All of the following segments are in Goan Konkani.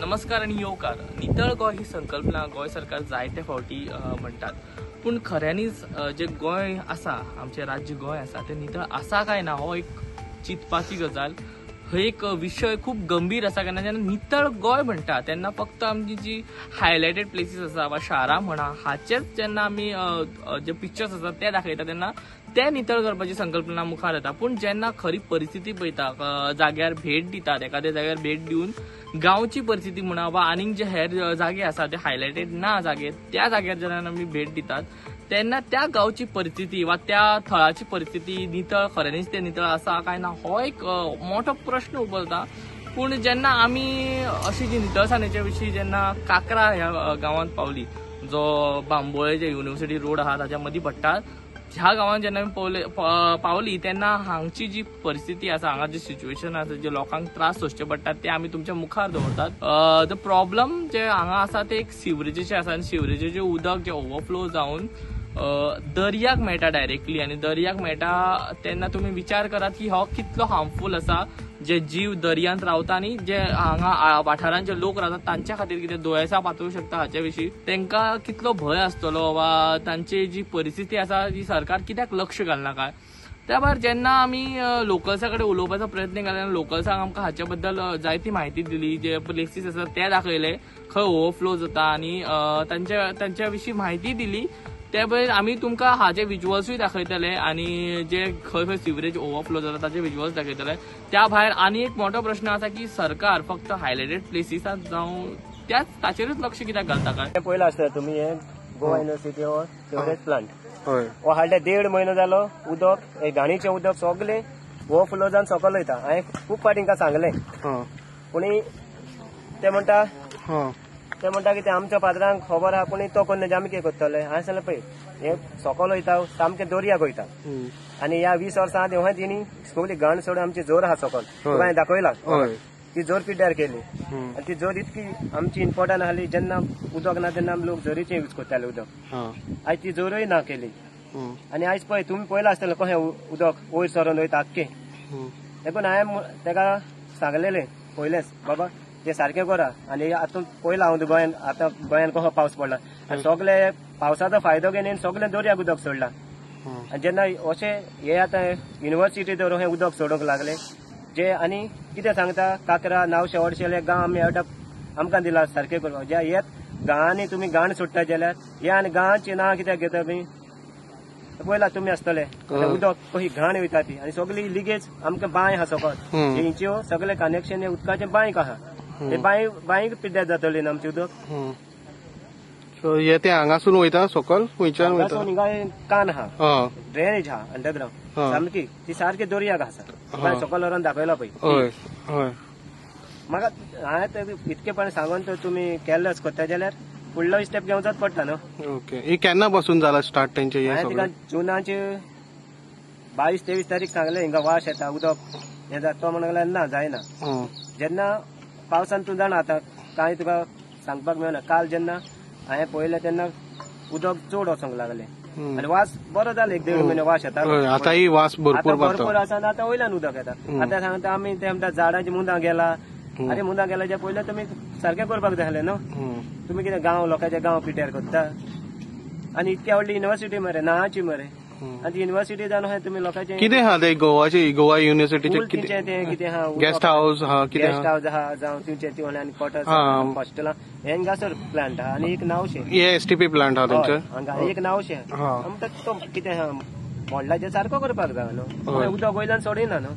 नमस्कार आनी येवकार. नितळ गोंय ही संकल्पना गोंय सरकार जायते फावटी म्हणटात, पूण खऱ्यांनीच जे गोंय आसा, आमचें राज्य गोंय आसा, तें नितळ आसा काय ना हो एक चिंतपाची गजाल. हो एक विशय खूब गंभीर आसा. केन्ना जेन्ना नितळ गोंय म्हणटा तेन्ना फक्त आमची जी हायलायटेड प्लेसीस आसा वा शारां म्हणा हाचेच जेन्ना आमी जे पिक्चर्स आसा ते दाखयता तेन्ना ते नितळ करपाची संकल्पना मुखार येता. पूण जेन्ना खरी परिस्थिती पळयता, जाग्यार भेट दितात, एखाद्या जाग्यार भेट दिवन गांवची परिस्थिती म्हणा वा आनीक जे हेर जागे आसा ते हायलायटेड ना जागे, त्या जाग्यार जेन्ना आमी भेट दितात तेन्ना त्या गांवची परिस्थिती वा त्या थळाची परिस्थिती नितळ खऱ्यांनीच ते नितळ आसा काय ना हो एक मोठो प्रश्न उबलता. पूण जेन्ना आमी अशी जी नितळसाणेच्या विशीं जेन्ना काकरा ह्या गांवांत पावली, जो बांबोळे जे युनिवर्सिटी रोड आहा ताच्या मदीं पडटा, ह्या गांवांत जेन्ना आमी पावली तेन्ना हांगची जी परिस्थिती आसा, हांगा जी सिच्युएशन आसा, जे लोकांक त्रास सोंसचे पडटात ते आमी तुमच्या मुखार दवरतात. The problem जे हांगा आसा ते एक सिवरेजीचे आसा आनी सिवरेजीचें उदक जे ओवरफ्लो जावन दर्याक मेळटा डायरेक्टली, आनी दर्याक मेळटा तेन्ना तुमी विचार करात की हो कितलो हार्मफूल आसा. जे जीव दर्यांत रावता आनी जे हांगा वाठारांत जे लोक रावतात तांच्या खातीर कितें दुयेंसां पातळूंक शकता हाचे विशीं तांकां कितलो भंय आसतलो वा तांची जी परिस्थिती आसा ती सरकार कित्याक लक्ष घालना काय. त्या भायर जेन्ना आमी लोकल्सा कडेन उलोवपाचो प्रयत्न केलो तेन्ना लोकल्सांक आमकां हाचे बद्दल जायती म्हायती दिली, जे प्लेसीस आसा ते दाखयले खंय ओवरफ्लो जाता आनी तांच्या विशीं म्हायती दिली. त्या भायर आमी तुमकां हाचे विज्युअल्सूय दाखयतले आनी जे खंय खंय सिवरेज ओवरफ्लो जाता ताचे विज्युअल्स दाखयतले. त्या भायर आनी एक मोठो प्रश्न आसा की सरकार फक्त हायलायटेड प्लेसीसांत जावं त्याच ताचेरूच लक्ष कित्याक घालता काय. पयला आसता तुमी हे गोवा युनिवर्सिटी हो सिवरेज प्लांट हो हाडले 1.5 म्हयनो जालो, उदक घाणीचें उदक सगळें ओवरफ्लो जावन सकयल वयता. हांवें खूब फावटी तांकां सांगलें, पूण ते म्हणटा की ते आमच्या पात्रांक खबर आहा, पूण तो कोन्न आमी कितें करतले. हांवें सांगलें पळय हे सकयल वयता सामकें दर्याक वयता आनी ह्या 20 वर्सां आदीं हय तिणी सगळी घाण सोडून आमची जोर आहा सकयल, तुका हांवें दाखयला ती जोर पिड्ड्यार केली आनी ती जोर इतकी आमची इम्पोर्टंट आहली, जेन्ना उदक ना तेन्ना आमी लोक जोरीचें यूज करताले उदक, आयज ती जोरूय ना केली. आनी आयज पळय तुमी पळयलां आसतलें कशें उदक वयर सरून वयता आख्खें. देखून हांवें ताका सांगलेलें पयलेंच, बाबा ते सारकें करा. आनी आतां पळयलां हांव गोंयान, आतां गोंयान कसो पावस पडला आनी सगळे पावसाचो फायदो घेवन सगळें दर्याक उदक सोडलां. आनी जेन्ना अशें हे आतां युनिवर्सिटी धरून हें उदक सोडूंक लागले जे, आनी कितें सांगता काकरा नावशे अडशेले गांव आमी आमकां दिला सारकें करपाक. ज्या येत गांवांनी तुमी घाण सोडटा जाल्यार हे आनी गांवांची नांव कित्याक घेता तुमी, पळयला तुमी आसतले उदक कशी घाण वयता ती. आनी सगळी लिगेज आमकां बांय आहा सकयल, हेंच्यो सगळे कनेक्शन उदकाचें बांयक आहा, ते बांय बांयक पिड्ड्यार जातली ना आमचें उदक. सो हे ते हांगासून वयता सकयल, खंयच्यान वयता? हिंगा कान आहा, ड्रेनेज आहा अंडरग्रावंड सामकी, ती सारकी दर्याक आसा, सकयल व्हरोन दाखयला पळय. म्हाका हांवें इतकेपण सांगून तर तुमी केल्लेच करता जाल्यार फुडलो स्टेप घेवचोच पडटा न्हू. ओके, ही केन्ना पासून जाला स्टार्ट तेंचे? हांवें तिका जुनाचे 22-23 तारीख सांगलें हिंगा वास येता उदक हें जाता, तो म्हणूंक लागलो ना जायना. जेन्ना पावसान तूं जाणा आतां कांय तुका सांगपाक मेळना. काल जेन्ना हांवें पळयलें तेन्ना उदक चड वचोंक लागलें आनी वास बरो जालो, 1-1.5 म्हयने वास येता. आतांय वास भरपूर भरपूर आसा आनी आतां वयल्यान उदक येता. आतां सांगता आमी ते म्हणटा झाडांची मुंदां गेला, आरे मुंदां गेला जे पयलें तुमी सारकें करपाक जाय आसलें न्हू. तुमी कितें गांव लोकांचे गांव पिड्ड्यार करता. आनी इतकी व्हडली युनिवर्सिटी मरे, नांवाची मरे, आनी युनिवर्सिटी जावन अशें तुमी लोकांचे कितें आहा ते गोवाचे, गोवा युनिवर्सिटीचे कितें कितें आहा, गेस्ट हावस आहा, कितें गेस्ट हावस आहा जावं तुमचे ती आनी क्वॉर्टर्स हॉस्टेलां हे हांगासर प्लांट आहा. आनी एक नावशें हे एसटीपी प्लांट आहा तेंचे हांगा एक नावशें आमकां तो कितें आहा मोडलाचें सारको करपाक जाय न्हू, उदक वयल्यान सोडिना न्हू.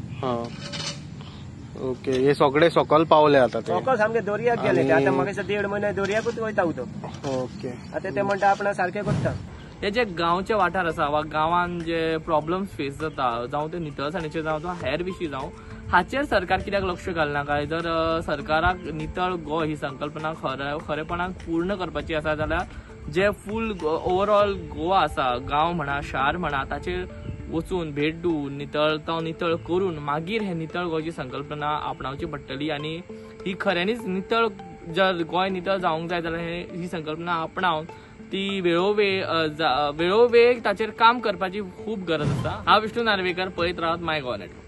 ओके, हे सगळे सकयल पावले आतां, ते सकयल सामके दर्याक गेले. आतां म्हाका दिसता 1.5 म्हयने दर्याकूच वयता उदक. ओके, आतां ते म्हणटा आपणा सारकें करता. हे जे गांवचे वाठार आसा वा गांवान जे प्रॉब्लम्स फेस जाता, जावं ते नितळसाणेचे जावं जावं हेर विशीं जावं, हाचेर सरकार कित्याक लक्ष घालना काय? जर सरकाराक नितळ गोंय ही संकल्पना खरेपणान पूर्ण करपाची आसा जाल्यार जे फूल ओवरऑल गोवा आसा, गांव म्हणा शार म्हणा, ताचेर वचून भेट दिवन नितळ तो नितळ करून मागीर हे नितळ गोंयची संकल्पना आपणावची पडटली. आनी ही खऱ्यांनीच नितळ जर गोंय नितळ जावंक जाय जाल्यार ही संकल्पना आपणावन ती वेळोवेळ ताचेर काम करपाची खूब गरज आसा. हांव विष्णू नार्वेकर, पळयत रावात माय गोवा नेटवर्क.